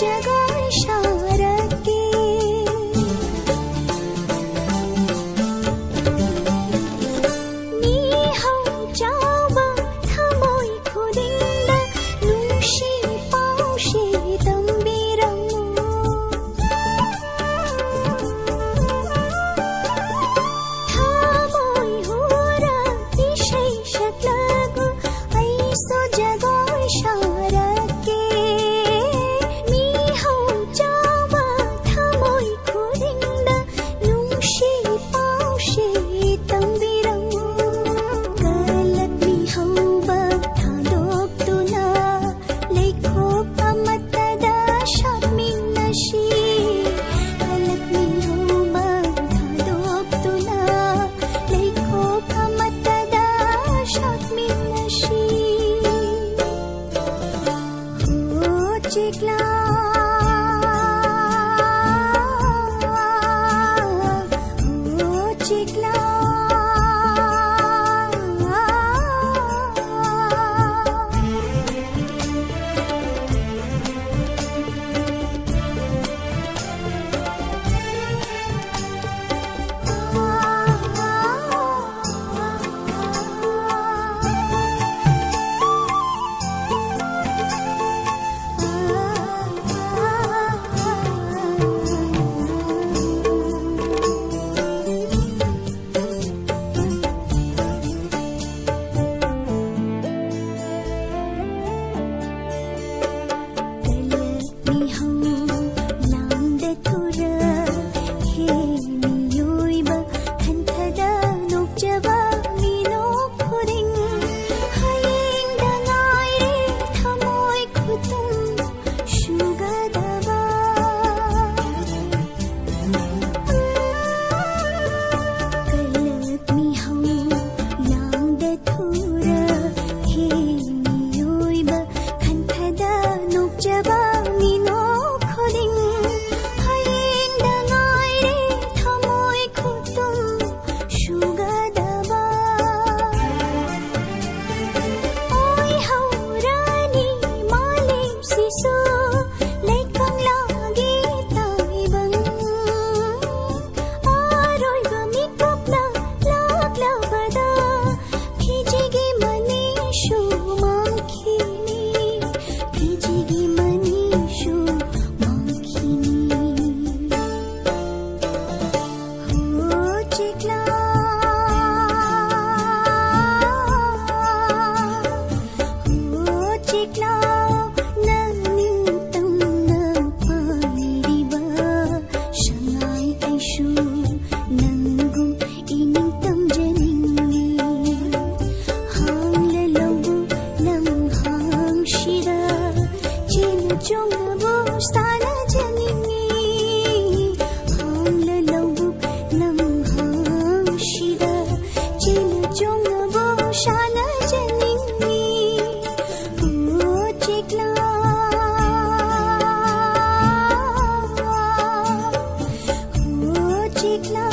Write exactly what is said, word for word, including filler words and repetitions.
ꯖꯒꯣꯏ ꯁꯥꯔꯛꯀꯦ꯫ ꯃꯤꯍꯧ ꯆꯥꯎꯕ ꯊꯃꯣꯏ ꯈꯨꯗꯤꯡꯗ ꯅꯨꯡꯁꯤ ꯄꯥꯎꯁꯦ ꯇꯝꯕꯤꯔꯝꯃꯨ꯫ ꯊꯃꯣꯏ ꯍꯨꯔ ꯏꯁꯩ ꯁꯛꯂꯒ ꯑꯩꯁꯨ ꯖꯒꯣꯏ ꯁꯥꯔꯛꯀꯦ꯫ ꯃꯤꯍꯧ ꯆꯥꯎꯕ ꯊꯃꯣꯏ ꯈꯨꯗꯤꯡꯗ ꯅꯨꯡꯁꯤ ꯄꯥꯎꯁꯦ ꯇꯝꯕꯤꯔꯝꯃꯨ꯫ ꯀꯂꯛꯃꯤ ꯍꯧꯕ ꯊꯥꯗꯣꯛꯇꯨꯅ ꯂꯩꯈꯣꯛ ꯑꯃꯠꯇꯗ ꯁꯥꯠꯃꯤꯟꯅꯁꯤ꯫ ꯀꯂꯛꯃꯤ ꯍꯧꯕ ꯊꯥꯗꯣꯛꯇꯨꯅ ꯂꯩꯈꯣꯛ ꯑꯃꯠꯇꯗ ꯁꯥꯠꯃꯤꯟꯅꯁꯤ꯫ ꯍꯣ ꯆꯦꯛꯂꯥ, ꯍꯣ ꯆꯦꯛꯂꯥ꯫ ꯀꯂꯛꯃꯤ ꯍꯧ ꯂꯥꯡꯗ ꯊꯨꯔ, ꯍꯦ ꯃꯤꯑꯣꯏꯕ ꯈꯟꯊꯗ ꯅꯣꯛꯆꯕ ꯃꯤꯅꯣꯛ ꯈꯨꯗꯤꯡ꯫ ꯍꯌꯦꯡꯗ ꯉꯥꯏꯔꯦ ꯊꯃꯣꯏ ꯈꯨꯇꯨꯝ ꯁꯨꯒꯗꯕ꯫ ꯀꯂꯛꯃꯤ ꯍꯧ ꯂꯥꯡꯗ ꯊꯨꯔ, ꯍꯦ ꯃꯤꯑꯣꯏꯕ ꯈꯟꯊꯗ ꯅꯣꯛꯆꯕ ꯃꯤꯅꯣꯛ ꯁꯥꯟꯅꯖꯅꯤꯡꯉꯤ꯫ ꯍꯥꯡꯂ ꯂꯧꯕꯨꯛ ꯂꯝꯍꯥꯡꯁꯤꯗ ꯆꯦꯜꯂ ꯆꯣꯡꯅꯕ ꯁꯥꯟꯅꯖꯅꯤꯡꯉꯤ꯫ ꯎꯆꯦꯛꯂꯥ, ꯎꯆꯦꯛꯂꯥ,